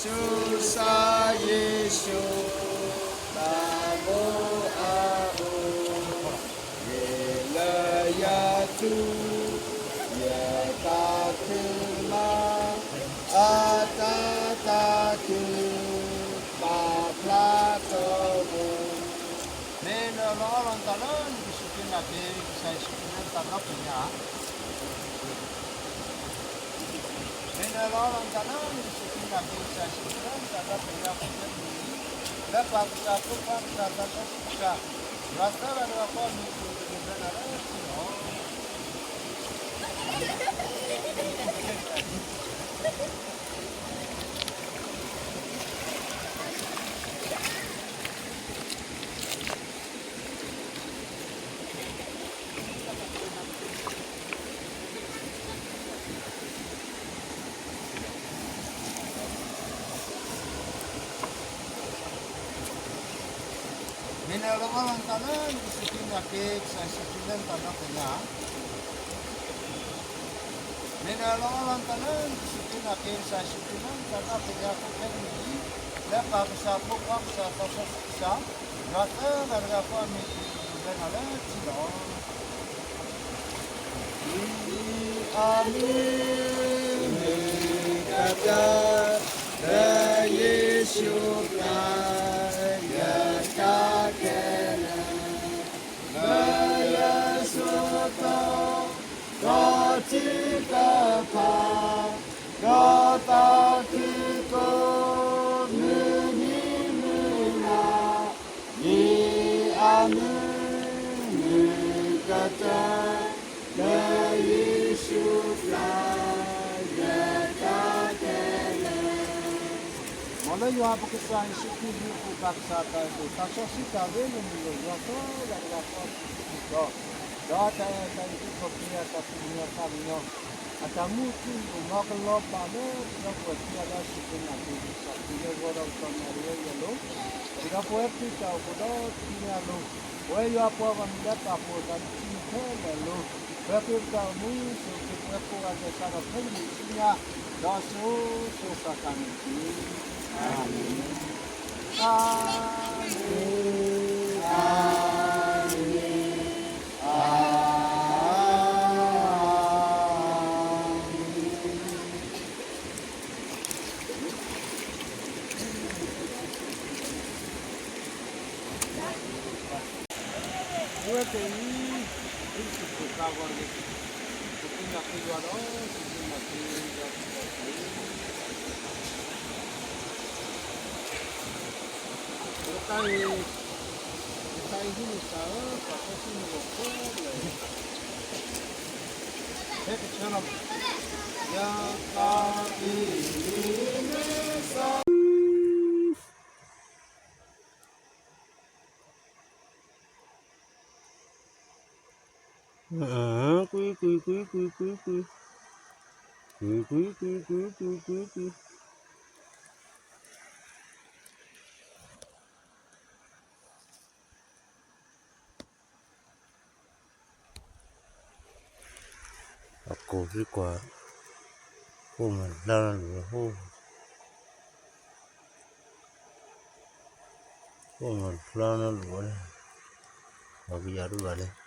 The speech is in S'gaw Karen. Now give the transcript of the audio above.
ဆူကစၢ်ယ့ၣ်ၡူး တၢ်ဘိအအိၣ်, ဂ့ၤလၢယသူ ယသးခုမး, အတၢ်သးခု ပာ်ဖျါထီဘိ. မ့ၢ်နအၢၣ်လီၤအီလီၤနသးလၢနကစူၢ်က့ၤနာ်က့ၤ ကစၢ်ယ့ၣ်ၡူးခရံာ်လၢနသးဒီဖျၢၣ်ညါဧါ. မ့ၢ်နအၢၣ်လီၤအီလီၤနသးလၢနကစူၢ်က့ၤနာ်က့ၤ ကစၢ်ယ့ၣ်ၡူးခရံာ်လၢနသးဒီဖျၢၣ်ညါအဃိ ဖဲမုၢ်နံၤ လၢပၢ်ကစၢ် ဖိခွါကစၢ် သးစီဆှံကစၢ် ယွၤသၢဂၤတဂၤဃီအမံၤ ပကဒုးဘျၢနၤလၢထံလီၤ. မ့ၢ်နအၢၣ်လီၤအီလီၤနသးလၢနကစူၢ်က့ၤနာ်က့ၤ ကစၢ်ယ့ၣ်ၡူးခရံာ်လၢနသးဒီဖျၢၣ်ညါဧါ. မ့ၢ်နအၢၣ်လီၤအီလီၤနသးလၢနကစူၢ်က့ၤနာ်က့ၤ ကစၢ်ယ့ၣ်ၡူးခရံာ်လၢနသးဒီဖျၢၣ်ညါအဃိ ဖဲမုၢ်နံၤ လၢပၢ်ကစၢ် ဖိခွါကစၢ် သးစီဆှံကစၢ် ယွၤသၢဂၤတဂၤဃီအမံၤ ပကဒုးဘျၢနၤလၢထံလီၤ. အမံၤ မုၢ်ကတၢၢ် လၢယ့ၣ်ၡူးပျၢ် ယတၢ်ခဲလၢာ် လၢယဆိးသီ ဒီးထုကဖၣ် ဒီးသးခုကိး မုၢ်နံၤမုၢ်လါ မံၤအမုၢ် မုၢ်ကတၢၢ် လၢယ့ၣ်ၡူးပျၢ် ယတၢ်ခဲလၢာ်. မ်လၢယွၤပကစၢ်ယ့ၣ်ၡူးခရံာ် မူခိၣ်ပၢ်ကစၢ်အတၢ်အဲၣ်ဒိၣ် သးစီဆှံတၢ်ရ့လိာ်မုာ်လိာ် ယွၤသၢဂၤတဂၤဃီအတၢ်စံးထီၣ်ပတြၢၤ ဒီးတၢ်အဲၣ်တၢ်အုၣ်က့ၤခီၣ်က့ၤ အတၢ်သူၣ်ကညီၤသးကညီၤ အတၢ်မူထူယိာ် မ်ကလီၤဘၣ်လၢပဒီပုၢ်ဝဲၢ်ခံဂၤလၢအစူၢ်က့ၤနာ်က့ၤကစၢ်ခရံာ်လၢဂီၤဒီးကတီၢ်နၣ်ရံၣ်ဝဲအံၤအလိၤ, ပဒီပုၢ်ဝဲၢ်သုတၢ်အိၣ်ဖှိၣ်ဒီးထူၣ်ညါအလိၤ, ပဝဲယွၤပှၤဂီၢ်မုၢ်လၢပာ်ဖှိၣ်သးတထံၣ်န့ၣ်ခဲလၢာ်အလိၤ, ပၢၤက့ၤပတၢ်အိၣ်မူ ဆိၣ်ဂ့ၤက့ၤပဝဲကိးဂၤဒဲးစးထီၣ်ဖဲမုၢ်ဆူညါ ဒီးစိၤစိၤဃၣ်ဃၣ်န့ၣ်တက့ၢ်. အၤမ့ၣ်, အၤမ့ၣ်, အၤမ့ၣ်. အဝဲသ့ၣ်အံၤ ဒ်စံးကိၣ်သးဂီၤတဂ့ၤ, စူၢ်က့ၤနာ်က့ၤယွၤဒီး စူၢ်က့ၤနာ်က့ၤယွၤတက့ၢ်. တၢ်အံၤ, တၢ်အံၤဟံးန့ၢ်စၢ်ဧၢ, ပှၤဖဲဆူနဂီၢ်ဖိလဲၣ်, ဟဲကဆၢလီၤ, ယသးအံၤမ့ၢ်စၢ် ကွံကွံကွံကွံကွံကွံ, ကွံကွံကွံကွံကွံကွံကွံ. အကိၢ်သံကွၢ်, အိၣ်မၤဖျါနလူၤ, အိၣ်မၤဖျါနလူၤ, ပှၤကယၤဒိၣ်ဘၣ်လဲၣ်.